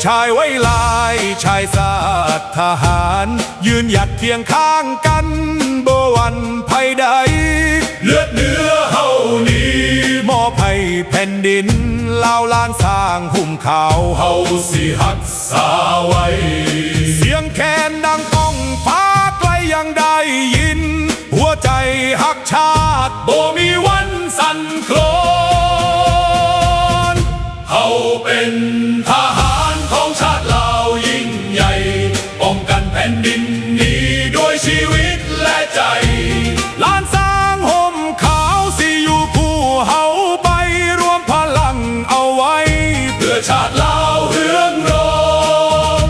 ຊາຍໄວລາຍ ຊາຍຊາດທະຫານ ຢືນຫຍັດຄຽງຂ້າງກັນ ບໍ່ຫວັ່ນໄພໃດ ເລືອດເນື້ອເຮົານີ້ ມອບໃຫ້ແຜ່ນດິນລາວ ລ້ານຊ້າງຫຸ້ມຂາວ ເຮົາຊິຮັກສາໄວ້ ສຽງແຄນດັງກ້ອງ ຟ້າໄກລຍັງໄດ້ຍິນ ຫົວໃຈຮັກຊາດ ບໍ່ມີວັນສັ່ນຄລອນ ເຮົາເປັນທະຫານຂອງຊາດລາວຍິ່ງໃຫຍ່ ປ້ອງກັນແຜ່ນດິນນີ້ດ້ວຍຊີວິດ ແລະໃຈ ລ້ານຊ້າງຫົ່ມຂາວຊິຢູ່ຄູ່ເຮົາໄປ ລວມພະລັງເອົາໄວ້ ເພື່ອຊາດລາວເຮືອງຮອງ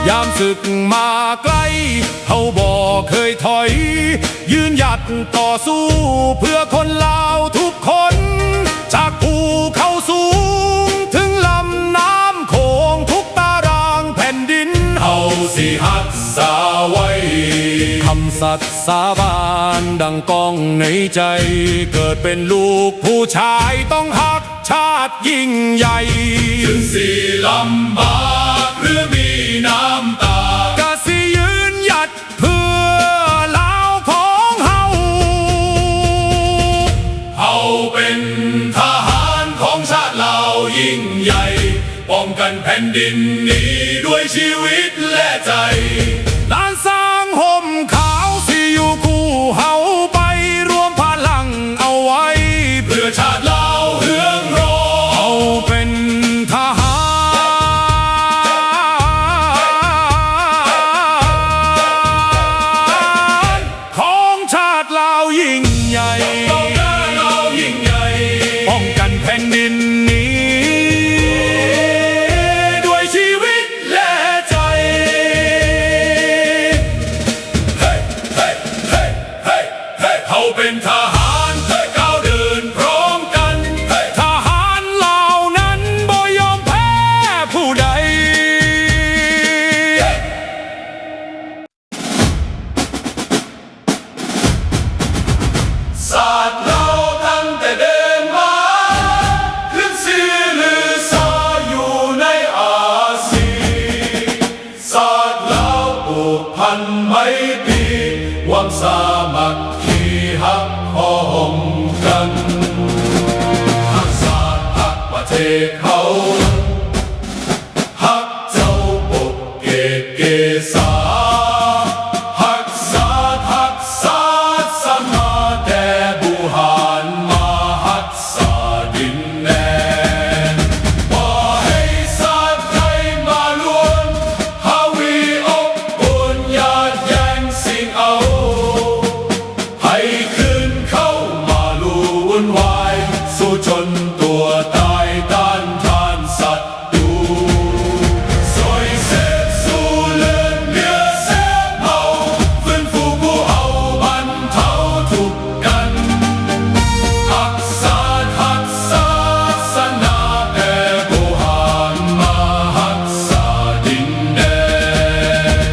ຍາມສຶກມາໃກ້ ເຮົາບໍ່ເຄີຍຖອຍ ຢືນຫຍັດຕໍ່ສູ້ເພື່ອຄົນລາວທຸກຄົນ ຈາກພູເຂົາສູງເຖິງລຳນ້ຳໂຂງ ທຸກຕາລາງແຜ່ນດິນ ເຮົາຊິຮັກສາໄວ້ ຄຳສັດສາບານດັ່ງກ້ອງໃນໃຈ ເກີດເປັນລູກຜູ້ຊາຍຕ້ອງຮັກ ຊາດຍິ່ງໃຫຍ່ ເຖິງຊິລຳບາກ ຫຼືມີນ້ຳຕາ ກະຊິຢືນຫຍັດເພື່ອລາວຂອງເຮົາ ເຮົາເປັນທະຫານຂອງຊາດລາວຍິ່ງໃຫຍ່ ປ້ອງກັນແຜ່ນດິນນີ້ດ້ວຍຊີວິດ ແລະໃຈ ລ້ານຊ້າງຫົ່ມຂາວຊິຢູ່ຄູ່ເຮົາໄປ ລວມພະລັງເອົາໄວ້ ເພື່ອຊາດລາວເຮືອງຮອງ ເຮົາເປັນທະຫານຂອງຊາດລາວຍິ່ງໃຫຍ່ ປ້ອງກັນແຜ່ນດິນນີ້ດ້ວຍຊີວິດ ແລະໃຈ ເຮົາເປັນທະຫານ ກ້າວເດີນພ້ອມກັນ ທະຫານລາວນັ້ນບໍ່ຍອມແພ້ຜູ້ໃດ ຊາດລາວຕັ້ງແຕ່ເດີມມາ ຂຶ້ນຊື່ລືຊາຢູ່ໃນອາຊີ ຊາດລາວຜູກພັນໄມຕີ ຫວັງສາມັກຄີຮັກພ້ອມກັນ ຮັກຊາດຮັກປະເທດເຮົາ ຮັກເຈົ້າປົກເກກເກສາ ຮັກຊາດຮັກສາສະມາ ແຕ່ບູຮານມາຮັກສາດິນແດນ ບໍ່ໃຫ້ຊາດໃດມາລວນ ຫາວີອົບອຸ່ນ ຢາດແຍ່ງຊິງເອົາ ໃຫ້ຄືນເຂົ້າມາລຸວຸ່ນວາຍ ສູ້ຈົນຕົວຕາຍຕ້ານທານສັດຕູ ຊ່ວຍເສດຊູເລືອດເນື້ອເສຍເຜົາ ຟື້ນຟູຜູ້ເຮົາບັນເທົາທຸກກັນ ຮັກຊາດຮັກສາສາສະໜາ ແຕ່ບໍ່ຫານມາຮັກສາດິນແດນ.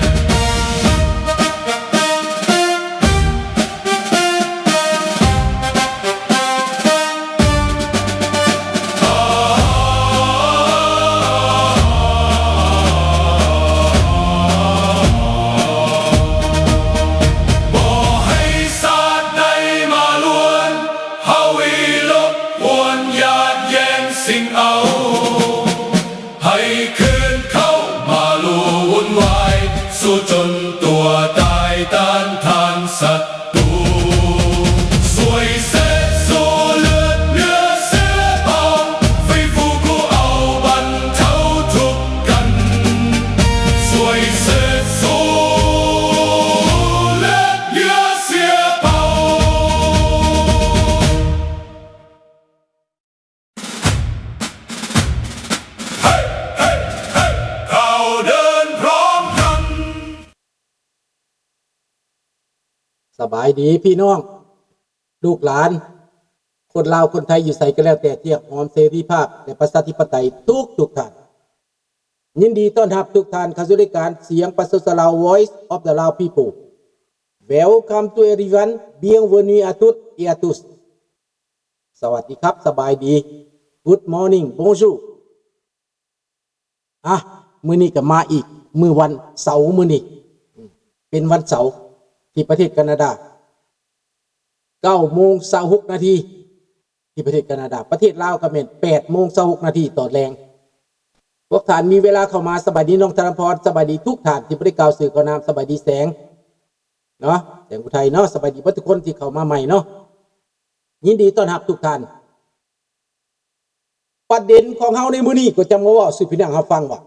ບໍ່ໃຫ້ຊາດໃດມາລວນ ຫາວີລົບກວນ ຢາດແຍ່ງຊິງເອົາ ໃຫ້ຄືນເຂົ້າມາລຸວຸ່ນວາຍ ສູ້ຈົນຕົວຕາຍຕ້ານທານສັດຕູ ຊ່ວຍເສດຊູເລືອດເນື້ອເສຍເຜົາ ຟື້ນຟູຜູ້ເອົາບັນເທົາທຸກກັນ ຊ່ວຍເສດຊູເລືອດເນື້ອເສຍເຜົາ. ເຮົາເດີນພ້ອມກັນ. ສະບາຍດີພີ່ນ້ອງ ລູກຫຼານ ຄົນລາວຄົນໄທຢູ່ໃສກໍແລ້ວແຕ່ ທີ່ຮັກຫອມເສລີພາບ ແລະ ປະຊາທິປະໄຕທຸກໆທ່ານ. ຍິນດີຕ້ອນຮັບທຸກທ່ານເຂົ້າສູ່ລາຍການສຽງປະຊາຊົນລາວ Voice of the Lao People. Welcome to everyone. Bienvenue à toutes et à tous. ສະຫວັດດີຄັບ, ສະບາຍດີ, Good morning, Bonjour. ອ່ະ, ມື້ນີ້ກໍມາອີກ, ມື້ວັນເສົາມື້ນີ້, ເປັນວັນເສົາທີ່ປະເທດການາດາ, ເກົ້າໂມງຊາວຫົກນາທີ ທີ່ປະເທດການາດາ. ປະເທດລາວກໍແມ່ນແປດໂມງຊາວຫົກນາທີຕອນແລງ. ພວກທ່ານມີເວລາເຂົ້າມາ, ສະບາຍດີນ້ອງທະນາພອນ, ສະບາຍດີທຸກທ່ານທີ່ບໍ່ໄດ້ກ່າວຊື່ກ່າວນາມ, ສະບາຍດີແສງເນາະ, ແສງອຸໄທເນາະ, ສະບາຍດີເບິດທຸກຄົນທີ່ເຂົ້າມາໃໝ່ເນາະ, ຍິນດີຕ້ອນຮັບທຸກທ່ານ. ປະເດັນຂອງເຮົາໃນມື້ນີ້ກໍຈະມາເວົ້າສູ່ພີ່ນ້ອງເຮົາຟັງວ່າ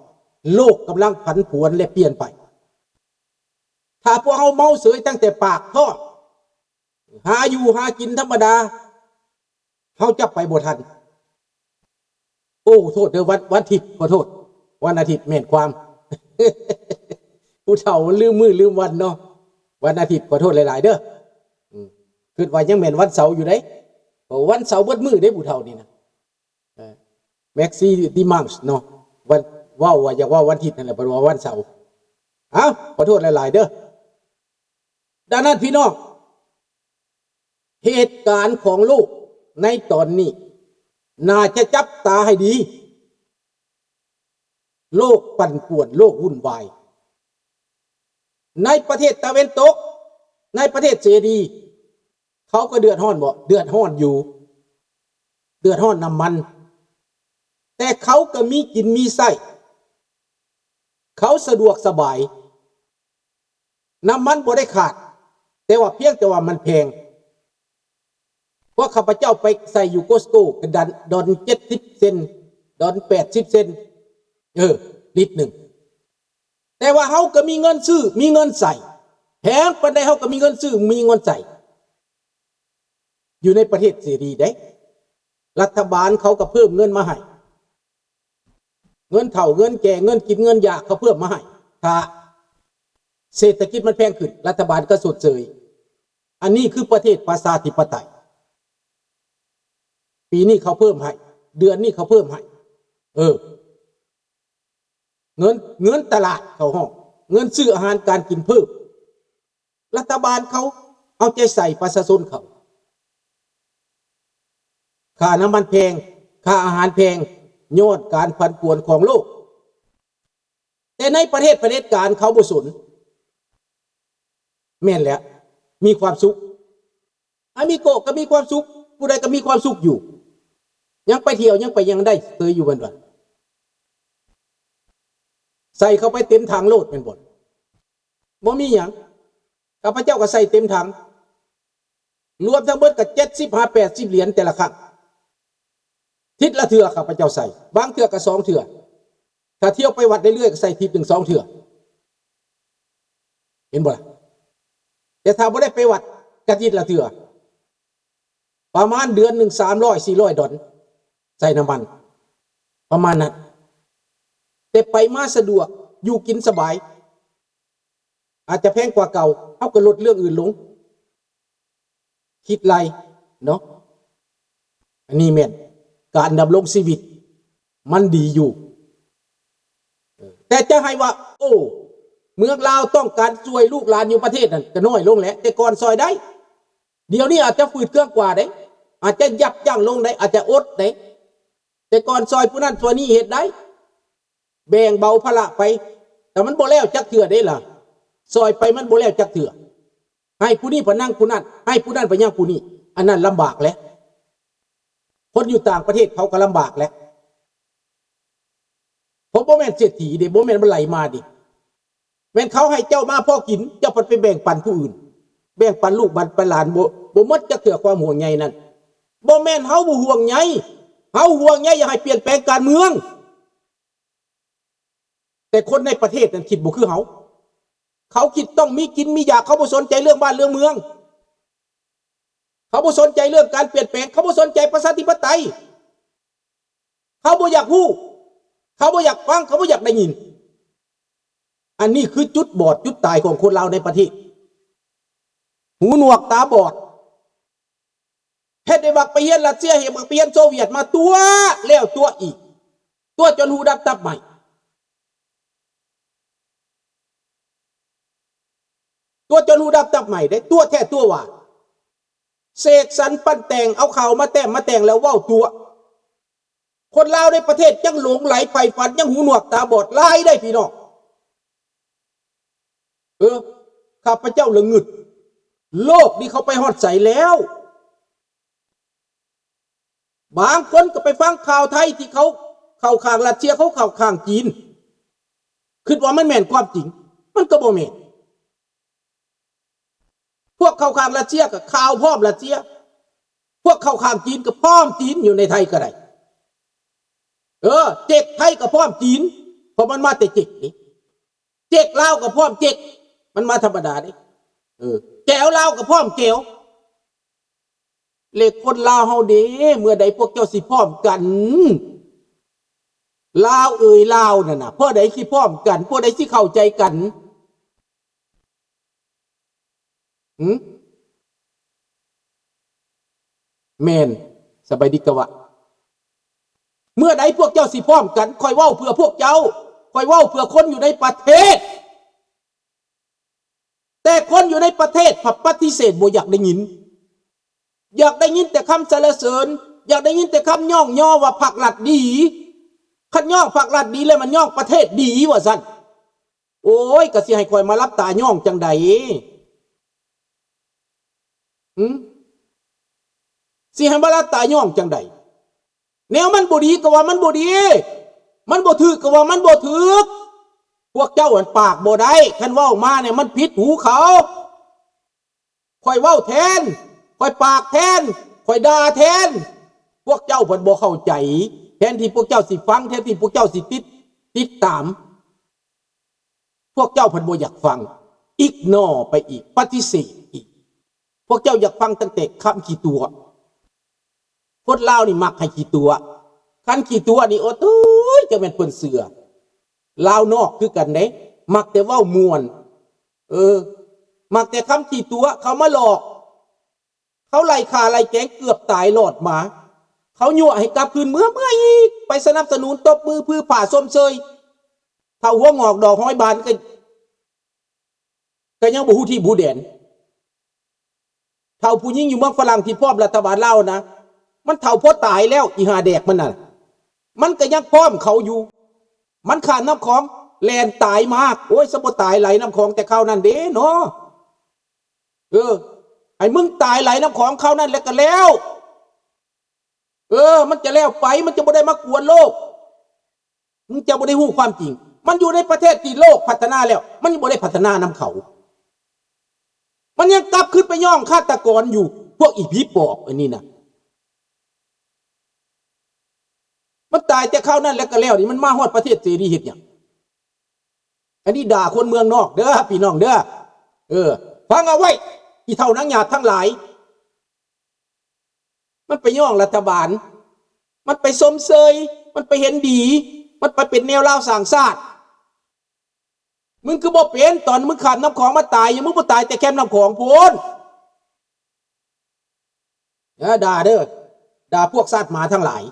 ໂລກກຳລັງຜັນຜວນ ແລະ ປ່ຽນໄປ. ຖ້າພວກເຮົາເມົາເສີຍຕັ້ງແຕ່ປາກທ້ອງ, ຫາຢູ່ຫາກິນທຳມະດາ, ເຮົາຈະໄປບໍ່ທັນ. ໂອ້ ໂທດເດີ, ວັນ, ວັນທິດ, ຂໍໂທດ, ວັນອາທິດແມ່ນຄວາມ. ຜູ້ເຖົ້າມັນລືມມື້ລືມວັນເນາະ. ວັນອາທິດ, ຂໍໂທດຫຼາຍໆເດີ. ອືມ, ຄິດວ່າຍັງແມ່ນວັນເສົາຢູ່ເດ້, ເພາະວັນເສົາເບິດມື້ເດ້ຜູ້ເຖົ້ານີ້ນະ. ເອີ, maxi dimanche ເນາະ, ວັນ, ເວົ້າວ່າຢາກເວົ້າວັນທິດນັ້ນແຫຼະ, ເພິ່ນວ່າວັນເສົາ. ເອົ້າ, ຂໍໂທດຫຼາຍໆເດີ. ດັ່ງນັ້ນພີ່ນ້ອງ, ເຫດການຂອງໂລກໃນຕອນນີ້ ໜ້າຈະຈັບຕາໃຫ້ດີ. ໂລກປັ່ນປ່ວນ, ໂລກວຸ່ນວາຍ. ໃນປະເທດຕາເວັນຕົກ, ໃນປະເທດເສລີ, ເຂົາກໍເດືອດຮ້ອນບໍ່? ເດືອດຮ້ອນຢູ່. ເດືອດຮ້ອນນ້ຳມັນ. ແຕ່ເຂົາກໍມີກິນມີໃຊ້. ເຂົາສະດວກສະບາຍ. ນ້ຳມັນບໍ່ໄດ້ຂາດ, ແຕ່ວ່າພຽງແຕ່ວ່າມັນແພງ. ພວກຂ້າພະເຈົ້າໄປໃສ່ຢູ່ Costco ກໍດອນ, ດອນເຈັດສິບເຊັນ, ດອນແປດສິບເຊັນ, ເອີ, ລິດໜຶ່ງ. ແຕ່ວ່າເຮົາກໍມີເງິນຊື້, ມີເງິນໃຊ້. ແພງປານໃດເຮົາກໍມີເງິນຊື້, ມີເງິນໃຊ້. ຢູ່ໃນປະເທດເສລີເດ້, ລັດຖະບານເຂົາກໍເພີ່ມເງິນມາໃຫ້. ເງິນເຖົ້າເງິນແກ່, ເງິນກິນເງິນຢາກ ເຂົາເພີ່ມມາໃຫ້. ຖ້າເສດຖະກິດມັນແພງຂຶ້ນ, ລັດຖະບານກໍຊົດເຊີຍ. ອັນນີ້ຄືປະເທດປະຊາທິປະໄຕ. ປີນີ້ເຂົາເພີ່ມໃຫ້, ເດືອນນີ້ເຂົາເພີ່ມໃຫ້. ເອີ, ເງິນ, ເງິນຕະຫຼາດເຂົາຮ້ອງ, ເງິນຊື້ອາຫານການກິນເພີ່ມ. ລັດຖະບານເຂົາເອົາໃຈໃສ່ປະຊາຊົນເຂົາ. ຄ່ານ້ຳມັນແພງ, ຄ່າອາຫານແພງ, ຍ້ອນການຜັນປວນຂອງໂລກ. ແຕ່ໃນປະເທດຜະເດັດການເຂົາບໍ່ສົນ. ແມ່ນແຫຼະ, ມີຄວາມສຸກ. ອາມິໂກະກໍມີຄວາມສຸກ, ຜູ້ໃດກໍມີຄວາມສຸກຢູ່. ຍັງໄປທ່ຽວ, ຍັງໄປຫຍັງໄດ້ເສີຍຢູ່ແມ່ນບໍ່? ໃສ່ເຂົ້າໄປເຕັມຖັງໂລດແມ່ນບໍ່? ບໍ່ມີຫຍັງ. ຂ້າພະເຈົ້າກໍໃສ່ເຕັມຖັງ. ລວມທັງເບິດກໍເຈັດສິບຫາແປດສິບຫຼຽນແຕ່ລະຄັ້ງ. ທິດລະເທື່ອຂ້າພະເຈົ້າໃສ່, ບາງເທື່ອກໍສອງເທື່ອ. ຖ້າທ່ຽວໄປວັດເລື້ອຍໆ ກໍໃສ່ທິດໜຶ່ງສອງເທື່ອ. ເຫັນບໍ່ລະ? ແຕ່ຖ້າບໍ່ໄດ້ໄປວັດ ກໍທິດລະເທື່ອ. ປະມານເດືອນໜຶ່ງສາມຮ້ອຍ ສີ່ຮ້ອຍດອນ ໃສ່ນ້ຳມັນ ປະມານນັ້ນ. ແຕ່ໄປມາສະດວກ, ຢູ່ກິນສະບາຍ, ອາດຈະແພງກວ່າເກົ່າ, ເຮົາກໍລົດເລື່ອງອື່ນລົງ. ຄິດໄລ່ເນາະ, ອັນນີ້ແມ່ນການດຳລົງຊີວິດມັນດີຢູ່. ແຕ່ຈະໃຫ້ວ່າ ໂອ້ ເມືອງລາວຕ້ອງການຊ່ວຍລູກຫຼານຢູ່ປະເທດນັ້ນ ກໍນ້ອຍລົງແຫຼະ, ແຕ່ກ່ອນຊ່ອຍໄດ້. ດຽວນີ້ອາດຈະຝືດເຄືອງກວ່າເດ້, ອາດຈະຍັບຢັ້ງລົງໄດ້, ອາດຈະອົດເດ້. ແຕ່ກ່ອນຊ່ອຍຜູ້ນັ້ນຊ່ອຍນີ້ເຮັດໄດ້, ແບ່ງເບົາພາລະໄປ, ແຕ່ມັນບໍ່ແລ້ວຈັກເທື່ອເດ້ລະ. ຊ່ອຍໄປມັນບໍ່ແລ້ວຈັກເທື່ອ. ໃຫ້ຜູ້ນີ້ໄປນຳຜູ້ນັ້ນ, ໃຫ້ຜູ້ນັ້ນໄປຍັງຜູ້ນີ້, ອັນນັ້ນລຳບາກແຫຼະ. ຄົນຢູ່ຕ່າງປະເທດເຂົາກໍລຳບາກແຫຼະ. ເພາະບໍ່ແມ່ນເສດຖີເດ້, ບໍ່ແມ່ນມັນໄຫຼມາເດ້. ແມ່ນເຂົາໃຫ້ເຈົ້າມາພໍກິນ, ເຈົ້າພັດໄປແບ່ງປັນຜູ້ອື່ນ, ແບ່ງປັນລູກບັນ ປັນຫຼານ, ບໍ່, ບໍ່ໝົດຈັກເທື່ອຄວາມຫ່ວງໃຍນັ້ນ. ບໍ່ແມ່ນເຮົາບໍ່ຫ່ວງໃຍ, ເຮົາຫ່ວງໃຍຢາກໃຫ້ປ່ຽນແປງການເມືອງ. ແຕ່ຄົນໃນປະເທດນັ້ນຄິດບໍ່ຄືເຮົາ. ເຂົາຄິດຕ້ອງມີກິນມີຢາ, ເຂົາບໍ່ສົນໃຈເລື່ອງບ້ານເລື່ອງເມືອງ. ເຂົາບໍ່ສົນໃຈເລື່ອງການປ່ຽນແປງ, ເຂົາບໍ່ສົນໃຈປະຊາທິປະໄຕ. ເຂົາບໍ່ຢາກຮູ້, ເຂົາບໍ່ຢາກຟັງ, ເຂົາບໍ່ຢາກໄດ້ຍິນ. ອັນນີ້ຄືຈຸດບອດຈຸດຕາຍຂອງຄົນລາວໃນປະເທດ. ຫູໜວກຕາບອດ. ເຮັດໃຫ້ບັກໄປຮຽນຣັດເຊຍ, ເຮັດບັກໄປຮຽນໂຊວຽດມາຕົວະແລ້ວຕົວະອີກ, ຕົວະຈົນຫູດຳຕັບໄໝ້. ຕົວະຈົນຫູດັບຕັບໄໝເດ້ ຕົວະແທ້ຕົວະວ່າ ເສກສັນປັ້ນແຕ່ງ ເອົາຂ່າວມາແຕ້ມມາແຕ່ງແລ້ວເວົ້າຕົວະ. ຄົນລາວໃນປະເທດຍັງຫຼົງໄຫຼໃຝ່ຝັນ ຍັງຫູໜວກຕາບອດຫຼາຍເດ້ພີ່ນ້ອງ. ເອີ ຂ້າພະເຈົ້າລະງຶດ ໂລກນີ້ເຂົາໄປຮອດໃສແລ້ວ? ບາງຄົນກໍໄປຟັງຂ່າວໄທທີ່ເຂົາເຂົ້າຂ້າງຣັດເຊຍ ເຂົາເຂົ້າຂ້າງຈີນ ຄິດວ່າມັນແມ່ນຄວາມຈິງ ມັນກໍບໍ່ແມ່ນ. ພວກເຂົ້າຂ້າງຣັດເຊຍກໍຂ່າວພ້ອມຣັດເຊຍ ພວກເຂົ້າຂ້າງຈີນກໍພ້ອມຈີນ ຢູ່ໃນໄທກໍໄດ້. ເອີ ເຈັກໄທກໍພ້ອມຈີນ ເພາະມັນມາແຕ່ເຈັກເດ້. ເຈັກລາວກໍພ້ອມເຈັກ ມັນມາທຳມະດາເດ້. ເອີ ແກວລາວກໍພ້ອມແກວ. ແລະຄົນລາວເຮົາເດ້ ເມື່ອໃດພວກເຈົ້າຊິພ້ອມກັນ? ລາວເອີຍລາວນັ້ນນະ ເມື່ອໃດຊິພ້ອມກັນ? ເມື່ອໃດຊິເຂົ້າໃຈກັນ? ຫື? ແມ່ນ ສະບາຍດີກະວະ. ເມື່ອໃດພວກເຈົ້າຊິພ້ອມກັນ? ຂ້ອຍເວົ້າເພື່ອພວກເຈົ້າ ຂ້ອຍເວົ້າເພື່ອຄົນຢູ່ໃນປະເທດ. ແຕ່ຄົນຢູ່ໃນປະເທດພັດປະຕິເສດ ບໍ່ຢາກໄດ້ຍິນ. ຢາກໄດ້ຍິນແຕ່ຄຳສັນລະເສີນ, ຢາກໄດ້ຍິນແຕ່ຄຳຍ້ອງຍໍວ່າພັກລັດດີ. ຄັນຍ້ອງພັກລັດດີແລ້ວ ມັນຍ້ອງປະເທດດີວ່າຊັ້ນ. ໂອ້ຍ ກະຊິໃຫ້ຂ້ອຍມາຫຼັບຕາຍ້ອງຈັ່ງໃດ? ຫື? ຊິໃຫ້ມາຫຼັບຕາຍ້ອງຈັ່ງໃດ? ແນວມັນບໍ່ດີກໍວ່າມັນບໍ່ດີ, ມັນບໍ່ຖືກກໍວ່າມັນບໍ່ຖືກ. ພວກເຈົ້າຫັ້ນປາກບໍ່ໄດ້, ຄັນເວົ້າມານີ້ມັນຜິດຫູເຂົາ. ຂ້ອຍເວົ້າແທນ, ຂ້ອຍປາກແທນ, ຂ້ອຍດ່າແທນ. ພວກເຈົ້າເພິ່ນບໍ່ເຂົ້າໃຈ, ແທນທີ່ພວກເຈົ້າຊິຟັງ, ແທນທີ່ພວກເຈົ້າຊິຕິດ, ຕິດຕາມ, ພວກເຈົ້າເພິ່ນບໍ່ຢາກຟັງ, ອີກນໍໄປອີກ, ປະຕິເສດອີກ. ພວກເຈົ້າຢາກຟັງຕັ້ງແຕ່ຄຳຂີ້ຕົວະ. ຄົນລາວນີ້ມັກໃຫ້ຂີ້ຕົວະ. ຄັນຂີ້ຕົວະນີ້ ໂອ້ໂຕຍ ຈັກແມ່ນເພິ່ນເຊື່ອ. ລາວນອກຄືກັນເດ້, ມັກແຕ່ເວົ້າມ່ວນ. ເອີ, ມັກແຕ່ຄຳຂີ້ຕົວະ ເຂົາມາຫຼອກ. ເຂົາໄລ່ຂ້າໄລ່ແກງເກືອບຕາຍລອດມາ. ເຂົາຍົວະໃຫ້ກັບຄືນເມືອ, ເມືອອີກ. ໄປສະໜັບສະໜູນ, ຕົບມື, ຜືຜ້າ, ຊົມເຊີຍ. ຖ້າຫົວງອກດອກຫອຍບານ ກໍ ກໍຍັງບໍ່ຮູ້ທີ່ຮູ້ແດນ. ເຖົ້າຜູ້ຍິງຢູ່ເມືອງຝຣັ່ງທີ່ພ້ອມລັດຖະບານລາວນະ, ມັນເຖົ້າພໍຕາຍແລ້ວ, ອີຫ່າແດກມັນນະ, ມັນກໍຍັງພ້ອມເຂົາຢູ່. ມັນຂ້າມນ້ຳຂອງແລ່ນຕາຍມາ, ໂອ້ຍ ສະບໍ່ຕາຍໄຫຼນ້ຳຂອງແຕ່ຄາວນັ້ນເດ້ເນາະ. ເອີ, ໃຫ້ມຶງຕາຍໄຫຼນ້ຳຂອງຄາວນັ້ນແລ້ວກໍແລ້ວ. ເອີ, ມັນຈະແລ້ວໄປ, ມັນຈະບໍ່ໄດ້ມາກວນໂລກ. ມັນຈະບໍ່ໄດ້ຮູ້ຄວາມຈິງ. ມັນຢູ່ໃນປະເທດທີ່ໂລກພັດທະນາແລ້ວ, ມັນຍັງບໍ່ໄດ້ພັດທະນານຳເຂົາ. ມັນຍັງກັບຄືນໄປຍ້ອງຄາດຕະກອນຢູ່, ພວກອີຜີປອບອັນນີ້ນະ. ມັນຕາຍແຕ່ຄາວນັ້ນແລ້ວກໍແລ້ວ, ນີ້ມັນມາຮອດປະເທດເສລີເຮັດຫຍັງ? ອັນນີ້ດ່າຄົນເມືອງນອກເດີ້ ພີ່ນ້ອງເດີ້. ເອີ, ຟັງເອົາໄວ້, ອີເຖົ້ານາງຫຍາດທັງຫຼາຍ. ມັນໄປຍ້ອງລັດຖະບານ, ມັນໄປຊົມເຊີຍ, ມັນໄປເຫັນດີ, ມັນໄປເປັນແນວລາວສ້າງຊາດ. ມຶງຄືບໍ່ເປັນ? ຕອນມຶງຂ້າມນ້ຳຂອງມາຕາຍ, ຍັງມຶງບໍ່ຕາຍແຕ່ແຄມນ້ຳຂອງພຸ້ນ. ເອີ, ດ່າເດີ້, ດ່າພວກຊາດໝາທັງຫຼາຍ.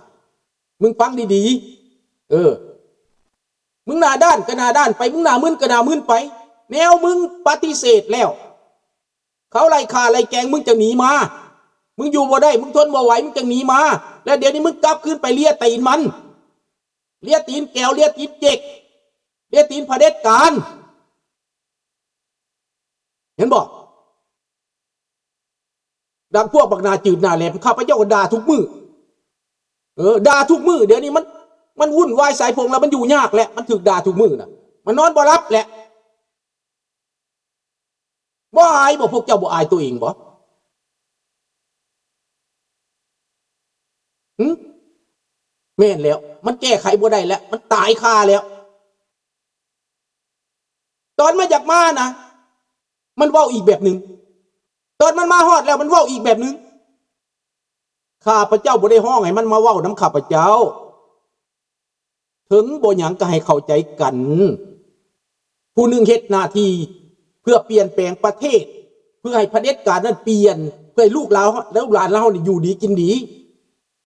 ມຶງຟັງດີໆ. ເອີ, ມຶງໜ້າດ້ານກໍໜ້າດ້ານໄປ, ມຶງໜ້າມຶນກໍໜ້າມຶນໄປ. ແນວມຶງປະຕິເສດແລ້ວ, ເຂົາໄລ່ຂ້າໄລ່ແກງ, ມຶງຈັ່ງໜີມາ. ມຶງຢູ່ບໍ່ໄດ້, ມຶງທົນບໍ່ໄຫວ, ມຶງຈັ່ງໜີມາ. ແລ້ວດຽວນີ້ມຶງກັບຄືນໄປເລຍຕີນມັນ, ເລຍຕີນແກວ, ເລຍຕີນເຈັກ, ເລຍຕີນຜະເດັດການ. ເຫັນບໍ່? ດັ່ງພວກບັກໜ້າຈືດໜ້າແຫຼມ, ຂ້າພະເຈົ້າກໍດ່າທຸກມື້. ເອີ, ດ່າທຸກມື້. ດຽວນີ້ມັນ, ມັນວຸ່ນວາຍສາຍພົງແລ້ວ, ມັນຢູ່ຍາກແຫຼະ, ມັນຖືກດ່າທຸກມື້ນະ, ມັນນອນບໍ່ຫຼັບແຫຼະ. ບໍ່ອາຍບໍ່? ພວກເຈົ້າບໍ່ອາຍຕົວເອງບໍ່? ຫຶ? ແມ່ນແລ້ວ, ມັນແກ້ໄຂບໍ່ໄດ້ແລ້ວ, ມັນຕາຍຄາແລ້ວ. ຕອນມັນຢາກມານະ, ມັນເວົ້າອີກແບບໜຶ່ງ. ຕອນມັນມາຮອດແລ້ວ, ມັນເວົ້າອີກແບບໜຶ່ງ. ຂ້າພະເຈົ້າບໍ່ໄດ້ຮ້ອງໃຫ້ມັນມາເວົ້ານຳຂ້າພະເຈົ້າ. ເຖິງບໍ່ຫຍັງກໍໃຫ້ເຂົ້າໃຈກັນ. ຜູ້ໜຶ່ງເຮັດໜ້າທີ່ເພື່ອປ່ຽນແປງປະເທດ, ເພື່ອໃຫ້ຜະເດັດການນັ້ນປ່ຽນ, ເພື່ອໃຫ້ລູກຫຼານ, ລູກຫຼານລາວນີ້ຢູ່ດີກິນດີ.